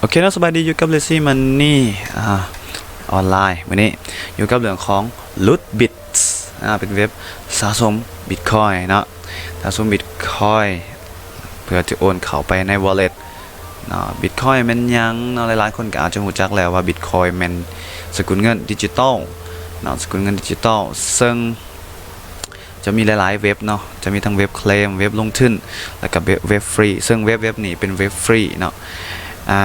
ໂອເຄເນາະ ສະບາຍດີ ຢູ່ກັບ Lazy Money ອາ ອອນລາຍ ມື້ນີ້ຢູ່ກັບເລື່ອງຂອງ Loot Bits ອາ ເປັນເວັບສະສົມ Bitcoin ເນາະ ສະສົມ Bitcoin ເພື່ອຈະໂອນເຂົ້າໄປໃນ Wallet ເນາະ. Bitcoin ແມ່ນຫຍັງເນາະ? ຫຼາຍໆຄົນກໍອາດຈະຮູ້ຈັກແລ້ວວ່າ Bitcoin ແມ່ນສະກຸນເງິນດິຈິຕອນເນາະ ສະກຸນເງິນດິຈິຕອນ ເຊິ່ງ ຈະມີຫຼາຍໆເວັບເນາະ ຈະມີທັງເວັບເຄລມ ເວັບລົງທຶນ ແລ້ວກະເວັບ ເວັບຟຣີ ເຊິ່ງເວັບ ເວັບນີ້ເປັນເວັບຟຣີເນາະ. ອາ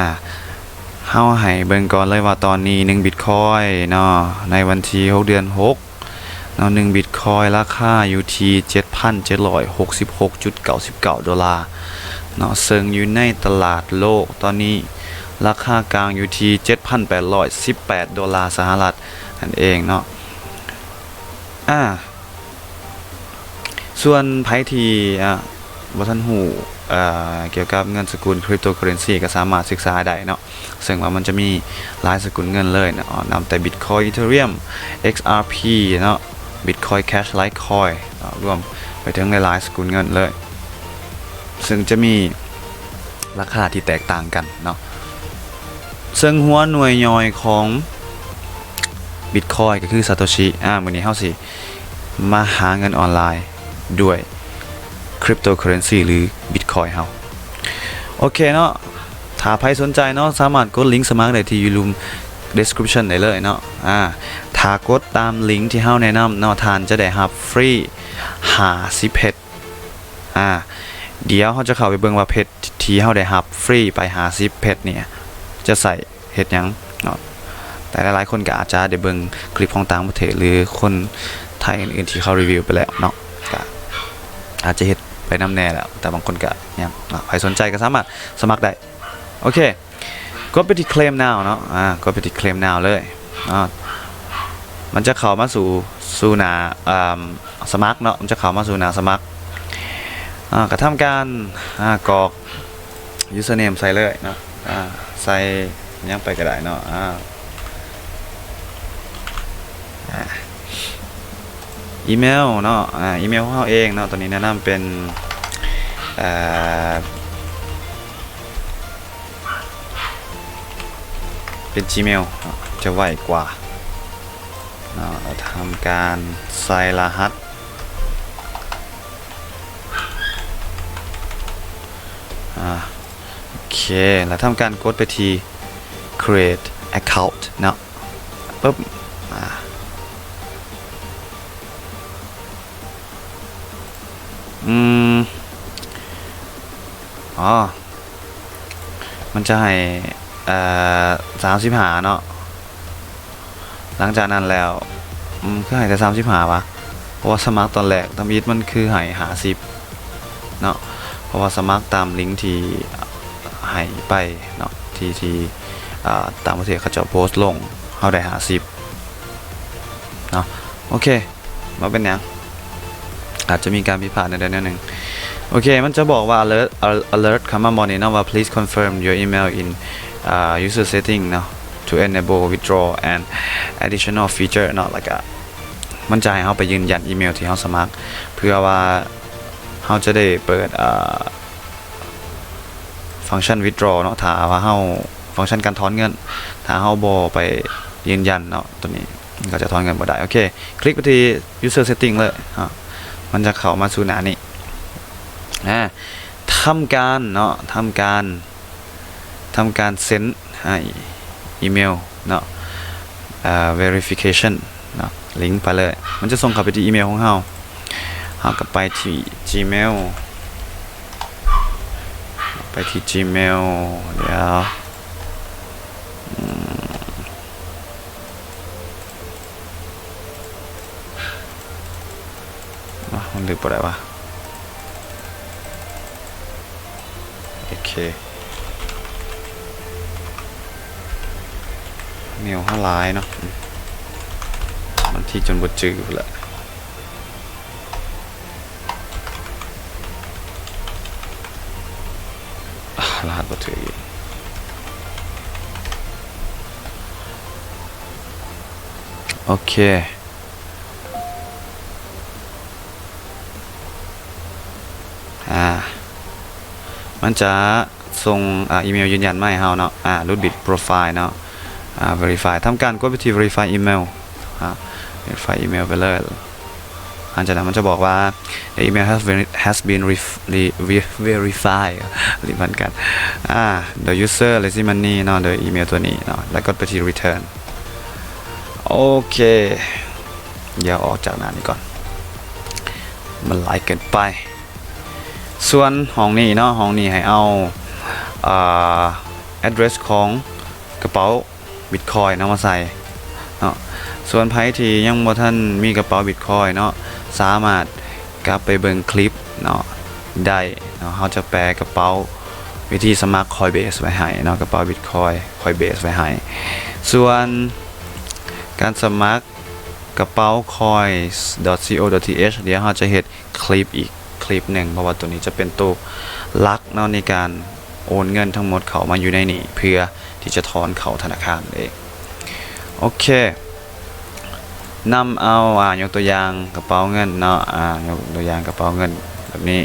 ເຮົາໃຫ້ເບິ່ງກ່ອນເລີຍວ່າຕອນນີ້ໜຶ່ງບິດຄອຍເນາະ ໃນວັນທີຫົກ ເດືອນຫົກເນາະ ໜຶ່ງບິດຄອຍລາຄາຢູ່ທີ່ເຈັດພັນເຈັດຮ້ອຍຫົກສິບຫົກຈຸດເກົ້າສິບເກົ້າໂດລາເນາະ ເຊິ່ງຢູ່ໃນຕະຫຼາດໂລກຕອນນີ້ ລາຄາກາງຢູ່ທີ່ເຈັດພັນແປດຮ້ອຍສິບແປດໂດລາສະຫະລັດນັ້ນເອງເນາະ. ອາ ສ່ວນໃຜທີ່ ອາ ບໍ່ທັນຮູ້ ອາ ກ່ຽວກັບເງິນສະກຸນ Cryptocurrency ກໍສາມາດສຶກສາໄດ້ເນາະ ເຊິ່ງວ່າມັນຈະມີຫຼາຍສະກຸນເງິນເລີຍເນາະ ນັບແຕ່ Bitcoin Ethereum XRP ເນາະ Bitcoin Cash Litecoin ເນາະ ລວມໄປເຖິງຫຼາຍໆສະກຸນເງິນເລີຍ ເຊິ່ງຈະມີລາຄາທີ່ແຕກຕ່າງກັນເນາະ ເຊິ່ງຫົວໜ່ວຍຍ່ອຍຂອງ Bitcoin ກໍຄື Satoshi ອາ ມື້ນີ້ເຮົາຊິ ມາຫາເງິນອອນລາຍດ້ວຍ Cryptocurrency ຫຼື Bitcoin ເຮົາ. ໂອເຄເນາະ ຖ້າໃຜສົນໃຈເນາະ ສາມາດກົດລິງສະໝັກໄດ້ທີ່ຢູ່ລຸ່ມ description ໄດ້ເລີຍເນາະ. ອາ ຖ້າກົດຕາມລິງທີ່ເຮົາແນະນຳເນາະ ທ່ານຈະໄດ້ຮັບຟຣີຫ້າສິບເພັດ. ອາ ດຽວເຮົາຈະເຂົ້າໄປເບິ່ງວ່າເພັດທີ່ເຮົາໄດ້ຮັບຟຣີໄປຫ້າສິບເພັດນີ້ ຈະໃຊ້ ເຮັດຫຍັງເນາະ. ແຕ່ຫຼາຍໆຄົນກໍອາດຈະໄດ້ເບິ່ງຄລິບຂອງຕ່າງປະເທດ ຫຼື ຄົນໄທອື່ນໆທີ່ເຂົາຣີວິວໄປແລ້ວເນາະ ກໍອາດຈະເຮັດໄປນຳແດ່ແລ້ວ ແຕ່ບາງຄົນກໍຍັງເນາະ. ໃຜສົນໃຈກໍສາມາດສະໝັກໄດ້. ໂອເຄ ກົດໄປທີ່ Claim Now ເນາະ ອາ ກົດໄປທີ່ Claim Now ເລີຍເນາະ. ມັນຈະເຂົ້າມາສູ່ ສູ່ໜ້າ ອາ ສະໝັກເນາະ ມັນຈະເຂົ້າມາສູ່ໜ້າສະໝັກ. ອາ ກໍທຳການ ອາ ກອກ username ໃສ່ເລີຍເນາະ ອາ ໃສ່ຫຍັງໄປກໍໄດ້ເນາະ ອາ ອາ ອີເມວເນາະ ອາ ອີເມວຂອງເຮົາເອງເນາະ ຕອນນີ້ແນະນຳເປັນ ເອີ ເປັນ Gmail ເນາະ ຈະໄວກວ່າເນາະ. ແລ້ວທຳການໃສ່ລະຫັດ ອາ ໂອເຄ ແລ້ວທຳການກົດໄປທີ່ create account ເນາະ ປຶບ ອາ ອືມ ອໍ ມັນຈະໃຫ້ ເອີ ສາມສິບຫ້າເນາະ. ຫຼັງຈາກນັ້ນແລ້ວ ອືມ ຄືໃຫ້ແຕ່ສາມສິບຫ້າຫວາ? ເພາະວ່າສະໝັກຕອນແລກທຳອິດມັນຄືໃຫ້ຫ້າສິບເນາະ ເພາະວ່າສະໝັກຕາມລິງທີ່ໃຫ້ໄປເນາະ ທີ່ ທີ່ ອາ ຕ່າງປະເທດເຂົາເຈົ້າໂພສລົງ ເຮົາໄດ້ຫ້າສິບເນາະ. ໂອເຄ ບໍ່ເປັນຫຍັງ ອາດຈະມີການຜິດພາດແນວໃດແນວໜຶ່ງ. ໂອເຄ ມັນຈະບອກວ່າ alert alert ເຂົ້າມາໝໍນີ້ເນາະ ວ່າ please confirm your email in ອາ user setting ເນາະ to enable withdrawal and additional feature ເນາະ. ແລ້ວກະມັນຈະໃຫ້ເຮົາໄປຢືນຢັນອີເມວທີ່ເຮົາສະໝັກ ເພື່ອວ່າເຮົາຈະໄດ້ເປີດ ອາ ຟັງຊັນ withdraw ເນາະ ຖ້າວ່າເຮົາ ຟັງຊັນການຖອນເງິນ ຖ້າເຮົາບໍ່ໄປຢືນຢັນເນາະ ຕົວນີ້ ມັນກໍຈະຖອນເງິນບໍ່ໄດ້. ໂອເຄ ຄລິກໄປທີ່ user setting ເລີຍເນາະ ມັນຈະເຂົ້າມາສູ່ໜ້ານີ້ ອາ ທຳການເນາະ ທຳການ ທຳການເຊັນໃຫ້ອີເມວເນາະ ເອີ verification ເນາະ ລິງໄປເລີຍ ມັນຈະສົ່ງເຂົ້າໄປທີ່ອີເມວຂອງເຮົາ. ເຮົາກໍໄປທີ່ Gmail ໄປທີ່ Gmail ດຽວ ອືມ ອາ ມັນລຶບບໍ່ໄດ້ວະ. ໂອເຄ ເມວເຮົາຫຼາຍເນາະ ບາງທີຈົນບໍ່ຈື່ພຸ້ນແຫຼະ. ອາ ລະຫັດບໍ່ຖືກອີກ. ໂອເຄ ອາ ມັນຈະ ສົ່ງ ອາ ອີເມວຢືນຢັນມາໃຫ້ເຮົາເນາະ ອາ Rootbeat Profile ເນາະ ອາ Verify ທຳການກົດໄປທີ່ Verify Email ອາ Verify Email ໄປເລີຍ. ຫຼັງຈາກນັ້ນມັນຈະບອກວ່າ The email has been, has been ref- re- re- verified ຫຼືເໝືອນກັນ ອາ the user received money ເນາະ ໂດຍອີເມວຕົວນີ້ເນາະ ແລ້ວກົດໄປທີ່ Return. ໂອເຄ ດຽວອອກຈາກໜ້ານີ້ກ່ອນ ມັນຫຼາຍເກີນໄປ. ສ່ວນຫ້ອງນີ້ເນາະ ຫ້ອງນີ້ໃຫ້ເອົາ ອາ address ຂອງກະເປົາ Bitcoin ເນາະ ມາໃສ່ເນາະ. ສ່ວນໃຜທີ່ຍັງບໍ່ທັນມີກະເປົາ Bitcoin ເນາະ ສາມາດກັບໄປເບິ່ງຄລິບເນາະ ໄດ້ເນາະ. ເຮົາຈະແປກະເປົາ ວິທີສະໝັກ Coinbase ໄວ້ໃຫ້ເນາະ ກະເປົາ Bitcoin Coinbase ໄວ້ໃຫ້. ສ່ວນການສະໝັກກະເປົາ coins.co.th ດຽວເຮົາຈະເຮັດ ຄລິບອີກຄລິບໜຶ່ງ ເພາະວ່າໂຕນີ້ຈະເປັນໂຕຫຼັກເນາະ ໃນການໂອນເງິນທັງໝົດເຂົ້າມາຢູ່ໃນນີ້ ເພື່ອທີ່ຈະຖອນເຂົ້າທະນາຄານເອງ. ໂອເຄ ນຳເອົາ ອາ ຍົກຕົວຢ່າງກະເປົາເງິນເນາະ ອາ ຍົກຕົວຢ່າງກະເປົາເງິນແບບນີ້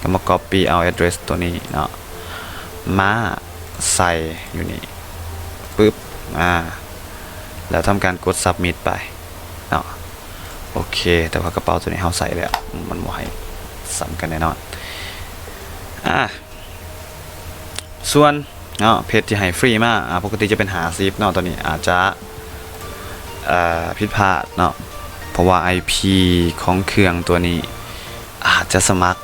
ກໍມາ copy ເອົາ address ໂຕນີ້ເນາະ ມາໃສ່ຢູ່ນີ້ ປຶບ ອາ ແລ້ວທຳການກົດ submit ໄປເນາະ. ໂອເຄ ແຕ່ວ່າກະເປົາໂຕນີ້ເຮົາໃສ່ແລ້ວ ມັນບໍ່ໃຫ້ຊ້ຳກັນແນ່ນອນ. ອາ ສ່ວນເນາະ ເພັດທີ່ໃຫ້ຟຣີມາ ອາ ປົກກະຕິຈະເປັນຫ້າສິບເນາະ ຕອນນີ້ອາດຈະ ເອີ ຜິດພາດເນາະ ເພາະວ່າ IP ຂອງເຄື່ອງຕົວນີ້ອາດຈະສະໝັກ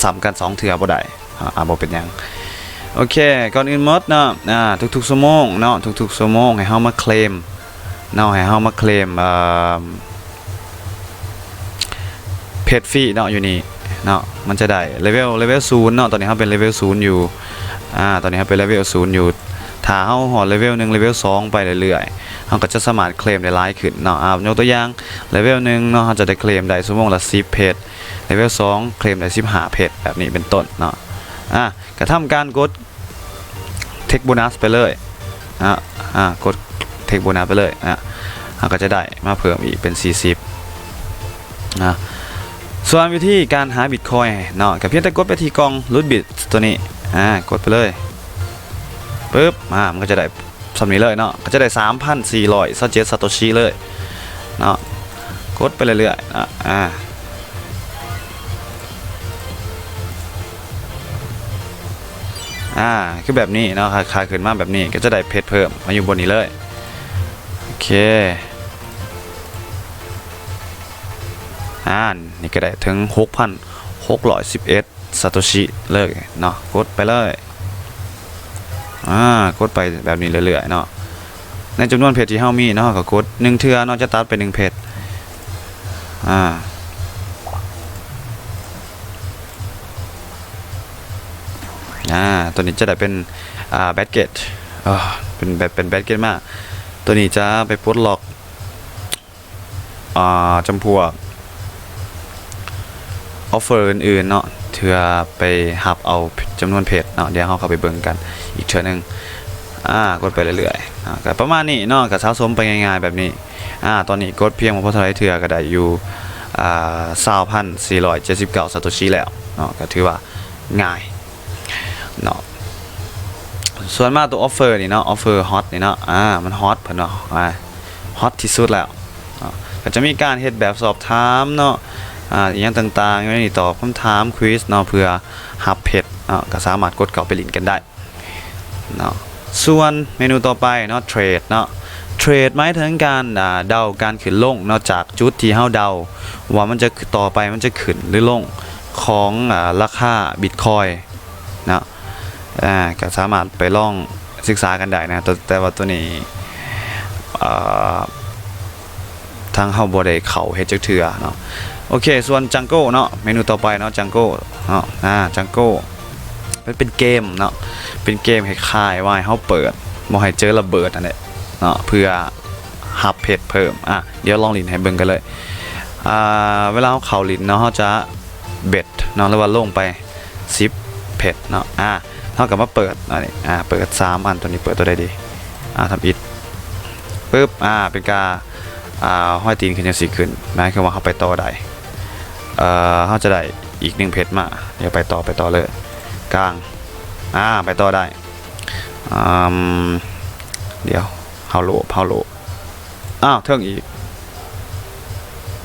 ຊ້ຳກັນສອງເທື່ອບໍ່ໄດ້ ອາ ບໍ່ເປັນຫຍັງ. ໂອເຄ ກ່ອນອື່ນໝົດເນາະ ອາ ທຸກໆຊົ່ວໂມງເນາະ ທຸກໆຊົ່ວໂມງໃຫ້ເຮົາມາເຄລມເນາະ ໃຫ້ເຮົາມາເຄລມ ເອີ ເພັດຟຣີເນາະ ຢູ່ນີ້ເນາະ ມັນຈະໄດ້ເລເວວ ເລເວວສູນເນາະ ຕອນນີ້ເຮົາເປັນເລເວວສູນຢູ່ ອາ ຕອນນີ້ເຮົາເປັນເລເວວສູນຢູ່ ຖ້າເຮົາຮອດເລເວວໜຶ່ງ ເລເວວສອງໄປເລື້ອຍໆ ເຮົາກໍຈະສາມາດເຄລມໄດ້ຫຼາຍຂຶ້ນເນາະ. ອາ ຍົກຕົວຢ່າງເລເວວໜຶ່ງເນາະ ເຮົາຈະໄດ້ເຄລມໄດ້ຊົ່ວໂມງລະສິບເພັດ ເລເວວສອງເຄລມໄດ້ສິບຫ້າເພັດ ແບບນີ້ເປັນຕົ້ນເນາະ. ອາ ກະທຳການກົດ take bonus ໄປເລີຍນະ ອາ ກົດ take bonus ໄປເລີຍນະ ເຮົາກໍຈະໄດ້ມາເພີ່ມອີກເປັນສີ່ສິບນະ. ສ່ວນວິທີການຫາ Bitcoin ເນາະ ກໍພຽງແຕ່ກົດໄປທີ່ກ່ອງ Rootbeat ຕົວນີ້ ອາ ກົດໄປເລີຍ ປຶບ ອາ ມັນກໍຈະໄດ້ ສ່ຳນີ້ເລີຍເນາະ ກໍຈະໄດ້ສາມພັນສີ່ຮ້ອຍຊາວເຈັດ Satoshi ເລີຍເນາະ. ກົດໄປເລື້ອຍໆເນາະ ອາ ອາ ຄືແບບນີ້ເນາະ ຂາຍ ຂາຍຂຶ້ນມາແບບນີ້ ກໍຈະໄດ້ເພັດເພີ່ມມາຢູ່ບົນນີ້ເລີຍ. ໂອເຄ ອາ ນີ້ກໍໄດ້ເຖິງຫົກພັນຫົກຮ້ອຍສິບເອັດ Satoshi ເລີຍເນາະ ກົດໄປເລີຍ ອາ ກົດໄປແບບນີ້ເລື້ອຍໆເນາະ. ໃນຈຳນວນເພັດທີ່ເຮົາມີເນາະ ເຮົາກໍກົດໜຶ່ງເທື່ອເນາະ ຈະຕັດໄປໜຶ່ງເພັດ ອາ ອາ ຕົວນີ້ຈະໄດ້ເປັນ ອາ basket ເອີ ເປັນແບບ ເປັນ basket ມາ ຕົວນີ້ຈະໄປປົດລັອກ ອ່າ ຈຳພວກ offer ອື່ນໆເນາະ ເພື່ອໄປຮັບເອົາຈຳນວນເພັດເນາະ. ດຽວເຮົາເຂົ້າໄປເບິ່ງກັນອີກເທື່ອໜຶ່ງ. ອາ ກົດໄປເລື້ອຍໆ ອາ ກໍປະມານນີ້ເນາະ ກໍສະສົມໄປງ່າຍໆແບບນີ້. ອາ ຕອນນີ້ກົດພຽງບໍ່ພໍເທົ່າໃດເທື່ອ ກໍໄດ້ຢູ່ ອ່າ ຊາວພັນສີ່ຮ້ອຍເຈັດສິບເກົ້າ Satoshi ແລ້ວເນາະ ກໍຖືວ່າງ່າຍເນາະ. ສ່ວນມາຕົວ offer ນີ້ເນາະ offer hot ນີ້ເນາະ ອາ ມັນ hot ເພິ່ນວ່າ ອາ hot ທີ່ສຸດແລ້ວເນາະ. ກໍຈະມີການເຮັດແບບສອບຖາມເນາະ ອາ ອີ່ຫຍັງຕ່າງໆ ຢູ່ໃນນີ້ ຕອບຄຳຖາມ quiz ເນາະ ເພື່ອຮັບເພັດເນາະ ກໍສາມາດກົດເຂົ້າໄປຫຼິ້ນກັນໄດ້ເນາະ. ສ່ວນເມນູຕໍ່ໄປເນາະ trade ເນາະ trade ໝາຍເຖິງການ ອາ ເດົາການຂຶ້ນລົງເນາະ ຈາກຈຸດທີ່ເຮົາເດົາວ່າມັນຈະ ຕໍ່ໄປມັນຈະຂຶ້ນ ຫຼື ລົງຂອງ ອາ ລາຄາ Bitcoin ເນາະ. ອາ ກໍສາມາດໄປລອງສຶກສາກັນໄດ້ນະ ແຕ່ ແຕ່ວ່າຕົວນີ້ ເອີ ທາງເຮົາບໍ່ໄດ້ເຂົ້າເຮັດຈັກເທື່ອເນາະ. ໂອເຄ ສ່ວນ Jungle ເນາະ ເມນູຕໍ່ໄປເນາະ Jungle ເນາະ ອາ Jungle ມັນເປັນເກມເນາະ ເປັນເກມຄ້າຍໆວ່າໃຫ້ເຮົາເປີດ ບໍ່ໃຫ້ເຈີລະເບີດນັ້ນແຫຼະເນາະ ເພື່ອຮັບເພັດເພີ່ມ. ອາ ດຽວລອງຫຼິ້ນໃຫ້ເບິ່ງກັນເລີຍ. ອາ ເວລາເຮົາເຂົ້າຫຼິ້ນເນາະ ເຮົາຈະ bet ເນາະ ຫຼືວ່າລົງໄປສິບເພັດເນາະ. ອາ ເຮົາກໍມາເປີດອັນນີ້ ອາ ເປີດສາມອັນ ຕົວນີ້ເປີດຕົວໃດດີ? ອາ ທຳອິດ ປຶບ ອາ ເປັນກາ ອາ ຮອຍຕີນຂຶ້ນຈັ່ງຊີ້ຂຶ້ນ ໝາຍຄວາມວ່າເຮົາໄປຕໍ່ໄດ້ ເອີ ເຮົາຈະໄດ້ອີກໜຶ່ງເພັດມາ. ດຽວໄປຕໍ່ ໄປຕໍ່ເລີຍ ກາງ ອ່າ ໄປຕໍ່ໄດ້. ອາ ດຽວ ເຮົາໂລບ ເຮົາໂລບ. ອ້າວ ເທິງອີກ.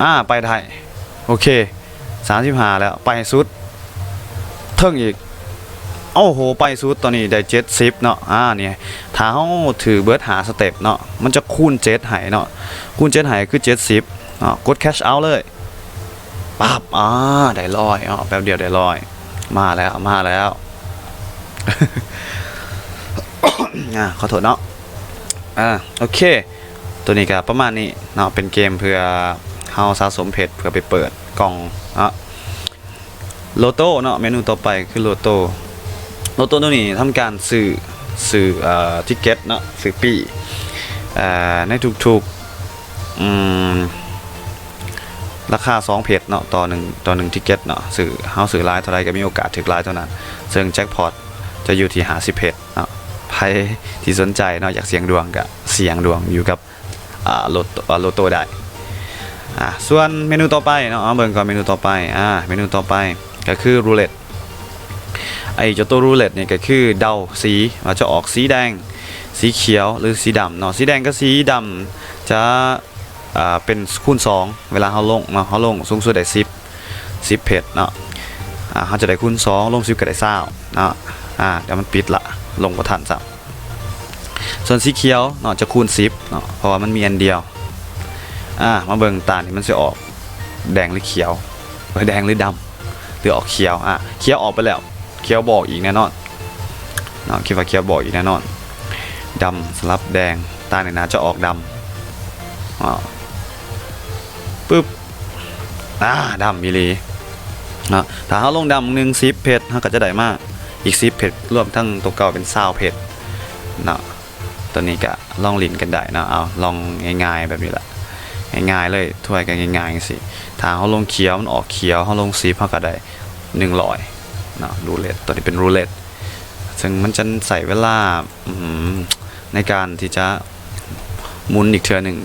ອ່າ ໄປໄດ້. ໂອເຄ ສາມສິບຫ້າແລ້ວ ໄປໃຫ້ສຸດ. ເທິງອີກ. ໂອ້ໂຫ ໄປສຸດ. ຕອນນີ້ໄດ້ເຈັດສິບເນາະ. ອ່າ ນີ້ ຖ້າເຮົາຖືເບິດຫ້າສະເຕັບເນາະ ມັນຈະຄູນເຈັດໃຫ້ເນາະ. ຄູນເຈັດໃຫ້ຄືເຈັດສິບເນາະ. ກົດ cash out ເລີຍ. ປັບ ອ່າ ໄດ້ຮ້ອຍເນາະ. ແປັບດຽວໄດ້ຮ້ອຍ. ມາແລ້ວ ມາແລ້ວ. ອ່າ ຂໍໂທດເນາະ. ອ່າ ໂອເຄ ຕົວນີ້ກໍປະມານນີ້ເນາະ. ເປັນເກມເພື່ອເຮົາສະສົມເພັດ ເພື່ອໄປເປີດກ່ອງເນາະ. ໂລໂຕ້ເນາະ ເມນູຕໍ່ໄປຄືໂລໂຕ້. ໂລໂຕ້ຕົວນີ້ທຳການຊື້ ຊື້ ເອີ ທິກເກັດເນາະ ຊື້ປີ້ ເອີ ໃນທຸກໆ ອືມ ລາຄາສອງເພັດເນາະ ຕໍ່ໜຶ່ງ ຕໍ່ໜຶ່ງທິກເກັດເນາະ. ຊື້ ເຮົາຊື້ຫຼາຍເທົ່າໃດກໍມີໂອກາດຖືກຫຼາຍເທົ່ານັ້ນ ເຊິ່ງແຈັກພອດຈະຢູ່ທີ່ຫ້າສິບເພັດເນາະ. ໃຜທີ່ສົນໃຈເນາະ ຢາກສ່ຽງດວງກໍສ່ຽງດວງຢູ່ກັບ ອ່າ ໂລໂຕ້ ອ່າ ໂລໂຕ້ໄດ້. ອ່າ ສ່ວນເມນູຕໍ່ໄປເນາະ ເຮົາເບິ່ງກ່ອນເມນູຕໍ່ໄປ. ອ່າ ເມນູຕໍ່ໄປກໍຄືຣູເລັດ. ໄອ້ເຈົ້າໂຕຣູເລັດນີ້ກໍຄືເດົາສີວ່າຈະອອກສີແດງ, ສີຂຽວ ຫຼື ສີດຳເນາະ. ສີແດງກັບສີດຳຈະ ອ່າ ເປັນຄູນສອງ ເວລາເຮົາລົງເນາະ. ເຮົາລົງສູງສຸດໄດ້ສິບ ສິບເພັດເນາະ. ອ່າ ເຮົາຈະໄດ້ຄູນສອງ ລົງສິບກໍໄດ້ຊາວເນາະ. ອ່າ ດຽວມັນປິດລະ ລົງບໍ່ທັນຊ້ຳ. ສ່ວນສີຂຽວເນາະ ຈະຄູນສິບເນາະ ເພາະວ່າມັນມີອັນດຽວ. ອ່າ ມາເບິ່ງຕານີ້ມັນຊິອອກແດງ ຫຼື ຂຽວ ເອີ ແດງ ຫຼື ດຳ ຫຼື ອອກຂຽວ. ອ່າ ຂຽວອອກໄປແລ້ວ ຂຽວບໍ່ອອກອີກແນ່ນອນເນາະ. ຄິດວ່າຂຽວບໍ່ອອກອີກແນ່ນອນ. ດຳສະຫຼັບແດງ ຕານີ້ໜ້າຈະອອກດຳ. ອ່າ ປຶບ ອ່າ ດຳອີ່ຫຼີເນາະ. ຖ້າເຮົາລົງດຳໜຶ່ງ ສິບເພັດ ເຮົາກໍຈະໄດ້ມາອີກສິບເພັດ ລວມທັງໂຕເກົ່າເປັນຊາວເພັດເນາະ. ຕົວນີ້ກະລອງຫຼິ້ນກັນໄດ້ເນາະ. ເອົາ ລອງງ່າຍໆແບບນີ້ລະ ງ່າຍໆເລີຍ ຖ້ວຍກໍງ່າຍໆຈັ່ງຊີ້. ຖ້າເຮົາລົງຂຽວ ມັນອອກຂຽວ ເຮົາລົງສິບ ເຮົາກໍໄດ້ໜຶ່ງຮ້ອຍເນາະ. ຣູເລັດ ຕົວນີ້ເປັນຣູເລັດ ເຊິ່ງມັນຈະໃຊ້ເວລາ ອືມ ໃນການທີ່ຈະໝູນອີກເທື່ອໜຶ່ງ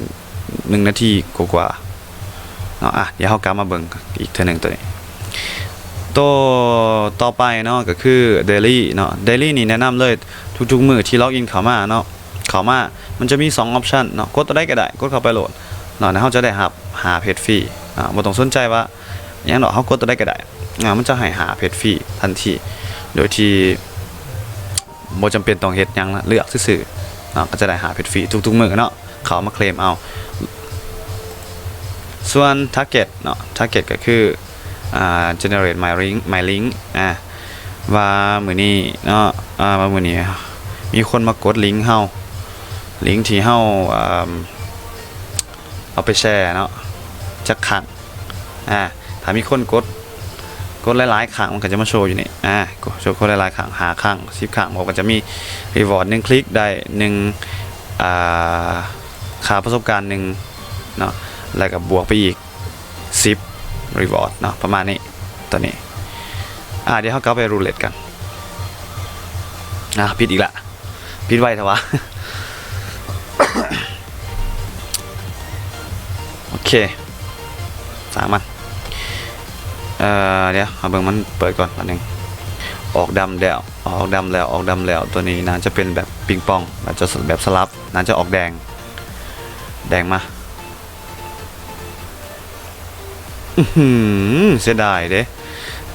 ໜຶ່ງນາທີກວ່າໆເນາະ. ອ່ະ ດຽວເຮົາກັບມາເບິ່ງອີກເທື່ອໜຶ່ງຕົວນີ້. ໂຕຕໍ່ໄປເນາະ ກໍຄືເດລີເນາະ. ເດລີນີ້ແນະນຳເລີຍ ທຸກໆມື້ທີ່ລັອກອິນເຂົ້າມາເນາະ ເຂົ້າມາ ມັນຈະມີສອງອອບຊັນເນາະ. ກົດຕົວໃດກໍໄດ້ ກົດເຂົ້າໄປໂລດເນາະ ແລ້ວເຮົາຈະໄດ້ຮັບຫ້າເພັດຟຣີເນາະ. ບໍ່ຕ້ອງສົນໃຈວ່າຫຍັງດອກ ເຮົາກົດຕົວໃດກໍໄດ້ ອ່າ ມັນຈະໃຫ້ຫ້າເພັດຟຣີທັນທີ ໂດຍທີ່ ບໍ່ຈຳເປັນຕ້ອງເຮັດຫຍັງລະ ເລືອກຊື່ໆເນາະ ກໍຈະໄດ້ຫ້າເພັດຟຣີທຸກໆມື້ເນາະ ເຂົ້າມາເຄລມເອົາ. ສ່ວນທາເກັດເນາະ ທາເກັດກໍຄື ອ່າ generate my link my link ອ່າ ວ່າມື້ນີ້ເນາະ ອ່າ ວ່າມື້ນີ້ມີຄົນມາກົດລິງເຮົາ ລິງທີ່ເຮົາ ອ່າ ເອົາໄປແຊເນາະ ຈັກຄັ້ງ. ອ່າ ຖ້າມີຄົນກົດ ກົດຫຼາຍໆຄັ້ງ ມັນກໍຈະມາໂຊຢູ່ນີ້ ອ່າ ກົດ ກົດຫຼາຍໆຄັ້ງ ຫ້າຄັ້ງ ສິບຄັ້ງ ມັນກໍຈະມີ reward ໜຶ່ງຄລິກໄດ້ໜຶ່ງ ອ່າ ຄ່າປະສົບການໜຶ່ງເນາະ ແລ້ວກໍບວກໄປອີກສິບ reward ເນາະ ປະມານນີ້ ຕົວນີ້. ອ່າ ດຽວເຮົາກັບໄປ roulette ກັນ. ອ່າ ຜິດອີກລະ ປິດໄວແທ້ວະ. ໂອເຄ ຊ່າງມັນ. ເອີ ດຽວເຮົາເບິ່ງມັນເປີດກ່ອນບາດໜຶ່ງ. ອອກດຳແລ້ວ ອອກດຳແລ້ວ ອອກດຳແລ້ວ. ຕົວນີ້ໜ້າຈະເປັນແບບປິງປອງ ໜ້າຈະແບບສະຫຼັບ ໜ້າຈະອອກແດງ ແດງມາ. ອືຫື ເສຍດາຍເດ້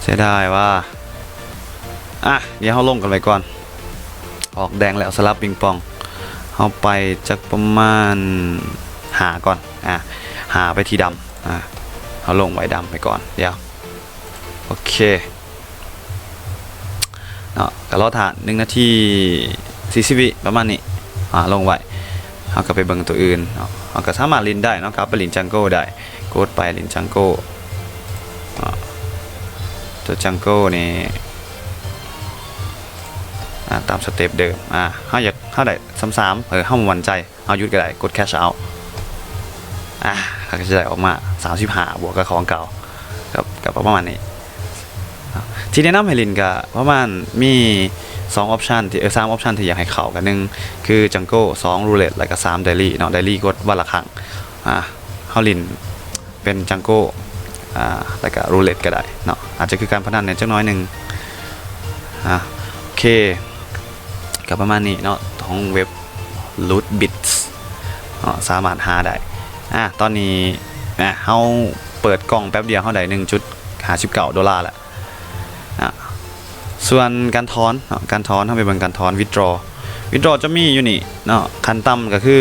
ເສຍດາຍວ່າ. ອ່ະ ດຽວເຮົາລົງກັນໄວ້ກ່ອນ. ອອກແດງແລ້ວ ສະຫຼັບປິງປອງ. ເຮົາໄປຈັກປະມານຫ້າກ່ອນ. ອ່ະ ຫ້າໄປທີ່ດຳ. ອ່ະ ເຮົາລົງໄວ້ດຳໄວ້ກ່ອນ. ດຽວ ໂອເຄ ເນາະ ກໍລໍຖ້າໜຶ່ງນາທີສີ່ສິບວິປະມານນີ້. ອ່າ ລົງໄວ້ ເຮົາກໍໄປເບິ່ງຕົວອື່ນເນາະ. ເຮົາກໍສາມາດຫຼິ້ນໄດ້ເນາະ ກັບໄປຫຼິ້ນ Jungle ໄດ້. ກົດໄປຫຼິ້ນ Jungle ເນາະ. ຕົວ Jungle ນີ້ ອ່າ ຕາມສະເຕັບເດີມ. ອ່າ ເຮົາຢາກ ເຮົາໄດ້ສາມ ເອີ ເຮົາບໍ່ໝັ້ນໃຈ ເຮົາຢຸດກໍໄດ້ ກົດ cash out. ອ່າ ເຮົາກໍຈະໄດ້ອອກມາສາມສິບຫ້າ ບວກກັບຂອງເກົ່າ ກໍ ກໍປະມານນີ້. ທີ່ແນະນຳໃຫ້ຫຼິ້ນກໍປະມານມີສອງ option ທີ່ ເອີ ສາມ option ທີ່ຢາກໃຫ້ເຂົ້າ ກໍໜຶ່ງຄື Jungle ສອງ Roulette ແລ້ວກໍສາມ Daily ເນາະ. Daily ກົດວັນລະຄັ້ງ. ອ່າ ເຮົາຫຼິ້ນເປັນ Jungle ອ່າ ແລ້ວກໍ Roulette ກໍໄດ້ເນາະ. ອາດຈະຄືການພະນັນແດ່ຈັກໜ້ອຍໜຶ່ງ. ອ່າ ເຄ ກໍປະມານນີ້ເນາະ ຂອງເວັບ Loot Bits ເນາະ ສາມາດຫາໄດ້. ອາ ຕອນນີ້ ອາ ເຮົາເປີດກ່ອງແປັບດຽວ ເຮົາໄດ້ໜຶ່ງຈຸດຫ້າສິບເກົ້າໂດລາແລ້ວ. ອາ ສ່ວນການຖອນເນາະ ການຖອນ ເຮົາໄປເບິ່ງການຖອນ withdraw withdraw ຈະມີຢູ່ນີ້ເນາະ ຂັ້ນຕ່ຳກໍຄື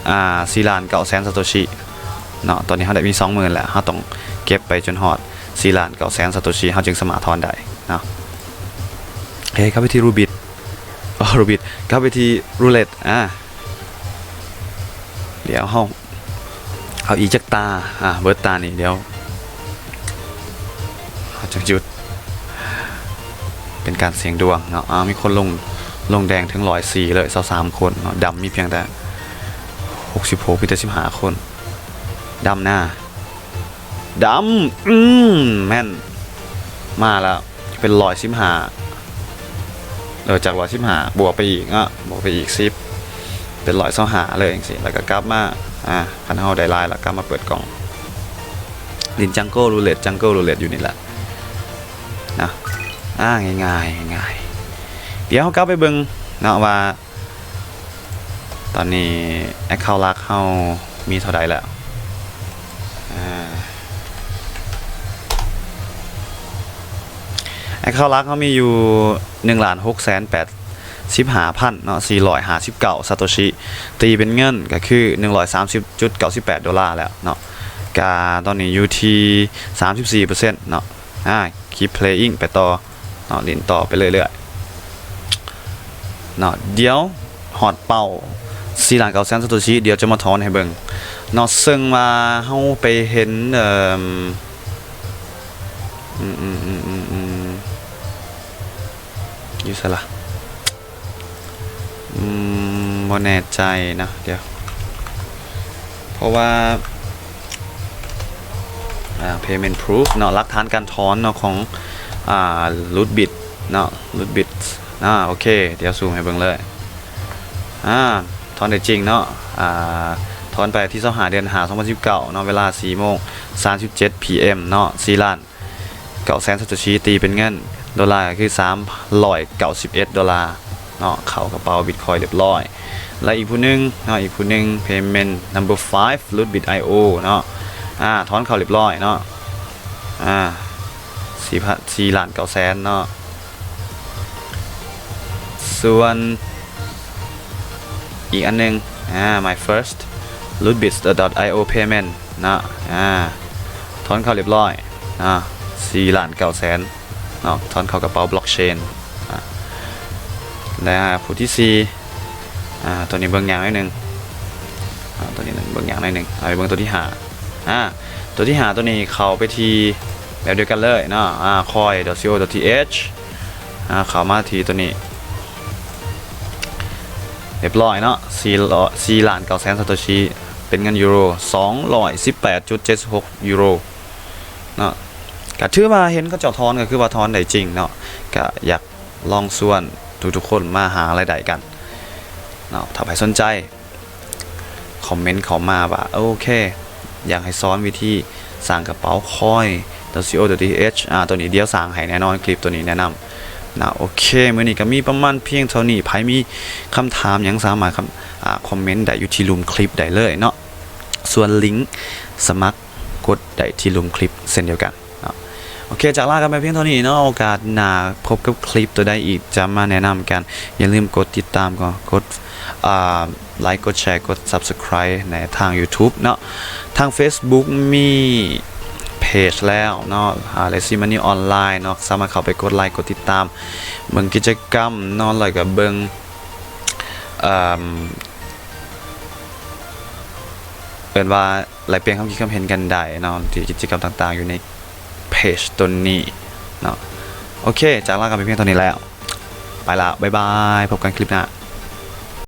ອາ ສີ່ລ້ານເກົ້າແສນຊາໂຕຊິເນາະ. ຕອນນີ້ເຮົາໄດ້ມີສອງໝື່ນແລ້ວ ເຮົາຕ້ອງເກັບໄປຈົນຮອດສີ່ລ້ານເກົ້າແສນຊາໂຕຊິ ເຮົາຈຶ່ງສາມາດຖອນໄດ້ເນາະ. ເອີ ເຂົ້າໄປທີ່ Roulette ອໍ Roulette ເຂົ້າໄປທີ່ Roulette ອາ ດຽວເຮົາ ເອົາອີກຈັກຕາ ອາ ເບິດຕານີ້ ດຽວເຮົາຈະຢຸດ ເປັນການສ່ຽງດວງເນາະ. ອາ ມີຄົນລົງ ລົງແດງເຖິງຮ້ອຍສີ່ເລີຍ ຊາວສາມຄົນເນາະ. ດຳມີພຽງແຕ່ຫົກສິບຫົກ ມີແຕ່ສິບຫ້າຄົນ. ດຳນາ ດຳ ອືມ ແມ່ນ ມາແລ້ວ ເປັນຮ້ອຍສິບຫ້າ ເອີ ຈາກຮ້ອຍສິບຫ້າ ບວກໄປອີກເນາະ ບວກໄປອີກສິບ ເປັນຮ້ອຍຊາວຫ້າເລີຍຈັ່ງຊີ້ ແລ້ວກໍກັບມາ ອາ ຄັນເຮົາໄດ້ຫຼາຍແລ້ວ ກັບມາເປີດກ່ອງ ຫຼິ້ນ Jungle Roulette Jungle Roulette ຢູ່ນີ້ແຫຼະນະ. ອາ ງ່າຍໆ ງ່າຍໆ. ດຽວເຮົາກັບໄປເບິ່ງເນາະວ່າ ຕອນນີ້ account ຫຼັກເຮົາມີເທົ່າໃດແລ້ວ? ອາ account ຫຼັກເຮົາມີຢູ່ໜຶ່ງລ້ານຫົກແສນແປດສິບຫ້າພັນເນາະ ສີ່ຮ້ອຍຫ້າສິບເກົ້າຊາໂຕຊິ ຕີເປັນເງິນກໍຄືໜຶ່ງຮ້ອຍສາມສິບຈຸດເກົ້າສິບແປດໂດລາແລ້ວເນາະ. ກະຕອນນີ້ຢູ່ທີ່ສາມສິບສີ່ເປີເຊັນເນາະ. ອາ keep playing ໄປຕໍ່ເນາະ ຫຼິ້ນຕໍ່ໄປເລື້ອຍໆເນາະ. ດຽວຮອດເປົ້າສີ່ລ້ານເກົ້າແສນຊາໂຕຊິ ດຽວຈະມາຖອນໃຫ້ເບິ່ງເນາະ. ເຊິ່ງວ່າເຮົາໄປເຫັນ ເອີ ອືມ ອືມ ຢູ່ໃສລະ? ອືມ ບໍ່ແນ່ໃຈນະ ດຽວ ເພາະວ່າ ອາ payment proof ເນາະ ຫຼັກຖານການຖອນເນາະ ຂອງ ອາ Loot Bits ເນາະ Loot Bits. ອາ ໂອເຄ ດຽວຊູມໃຫ້ເບິ່ງເລີຍ. ອາ ຖອນໄດ້ຈິງເນາະ ອາ ຖອນໄປວັນທີຊາວຫ້າ ເດືອນຫ້າ ສອງພັນສິບເກົ້າເນາະ ເວລາສີ່ໂມງສາມສິບເຈັດ PM ເນາະ ສີ່ລ້ານ ເກົ້າແສນຊາໂຕຊິ ຕີເປັນເງິນໂດລາກໍຄືສາມຮ້ອຍເກົ້າສິບເອັດໂດລາເນາະ ເຂົ້າກະເປົາ Bitcoin ລຽບລ້ອຍ. ແລະ ອີກຜູ້ໜຶ່ງເນາະ ອີກຜູ້ໜຶ່ງ payment number five Loot Bits I O ເນາະ ອາ ຖອນເຂົ້າລຽບລ້ອຍເນາະ ອາ ສີ່ພັນ ສີ່ລ້ານເກົ້າແສນເນາະ. ສ່ວນອີກອັນໜຶ່ງ ອາ my first Loot Bits dot I O payment ເນາະ ອາ ຖອນເຂົ້າລຽບລ້ອຍ ອາ ສີ່ລ້ານເກົ້າແສນເນາະ ຖອນເຂົ້າກະເປົາ Blockchain. ອາ ແລະ ຜູ້ທີສີ່ ອາ ໂຕນີ້ເບິ່ງຍາກໜ້ອຍໜຶ່ງ ອາ ໂຕນີ້ເບິ່ງຍາກໜ້ອຍໜຶ່ງ ເອົາໄປເບິ່ງໂຕທີຫ້າ. ອາ ໂຕທີຫ້າ ໂຕນີ້ເຂົ້າໄປທີ່ແບບດຽວກັນເລີຍເນາະ ອາ coin dot co dot th ອາ ເຂົ້າມາທີ່ໂຕນີ້ ລຽບລ້ອຍເນາະ ສີ່ລ້ານເກົ້າແສນຊາໂຕຊິ ເປັນເງິນຢູໂຣ ສອງຮ້ອຍສິບແປດຈຸດເຈັດຫົກຢູໂຣເນາະ. ກະຖືວ່າເຫັນເຂົາເຈົ້າຖອນ ກະຄືວ່າຖອນໄດ້ຈິງເນາະ ກະຢາກລອງຊວນທຸກໆຄົນມາຫາລາຍໄດ້ກັນເນາະ. ຖ້າໃຜສົນໃຈ ຄອມເມັນເຂົ້າມາວ່າ ໂອເຄ ຢາກໃຫ້ສອນວິທີສ້າງກະເປົາ coin dot co dot th ອາ ໂຕນີ້ດຽວສ້າງໃຫ້ແນ່ນອນ ຄລິບໂຕນີ້ແນະນຳນະ. ໂອເຄ ມື້ນີ້ກະມີປະມານພຽງເທົ່ານີ້ ໃຜມີຄຳຖາມຫຍັງສາມາດ ອາ ຄອມເມັນໄດ້ຢູ່ທີ່ລຸ່ມຄລິບໄດ້ເລີຍເນາະ. ສ່ວນລິງສະໝັກ ກົດໄດ້ທີ່ລຸ່ມຄລິບເຊັ່ນດຽວກັນເນາະ. ໂອເຄ ຈາກລາກັນໄປພຽງເທົ່ານີ້ເນາະ. ໂອກາດໜ້າພົບກັບຄລິບໂຕໃດອີກ ຈະມາແນະນຳກັນ. ຢ່າລືມກົດຕິດຕາມ ກໍກົດ ອາ ໄລ ກົດແຊ ກົດ Subscribe ໃນທາງ YouTube ເນາະ. ທາງ Facebook ມີເພຈແລ້ວເນາະ ອາ Lazy Money Online ເນາະ. ສາມາດເຂົ້າໄປກົດໄລ ກົດຕິດຕາມ ເບິ່ງກິດຈະກຳເນາະ ແລ້ວກໍເບິ່ງ ເອີ່ມ ເອີ້ນວ່າ ແລກປ່ຽນຄວາມຄິດຄວາມເຫັນກັນໄດ້ເນາະ ທີ່ກິດຈະກຳຕ່າງໆຢູ່ໃນເພຈໂຕນີ້ເນາະ. ໂອເຄ ຈາກລາກັນໄປພຽງເທົ່ານີ້ແລ້ວ ໄປລະ ບາຍບາຍ ພົບກັນຄລິບໜ້າ.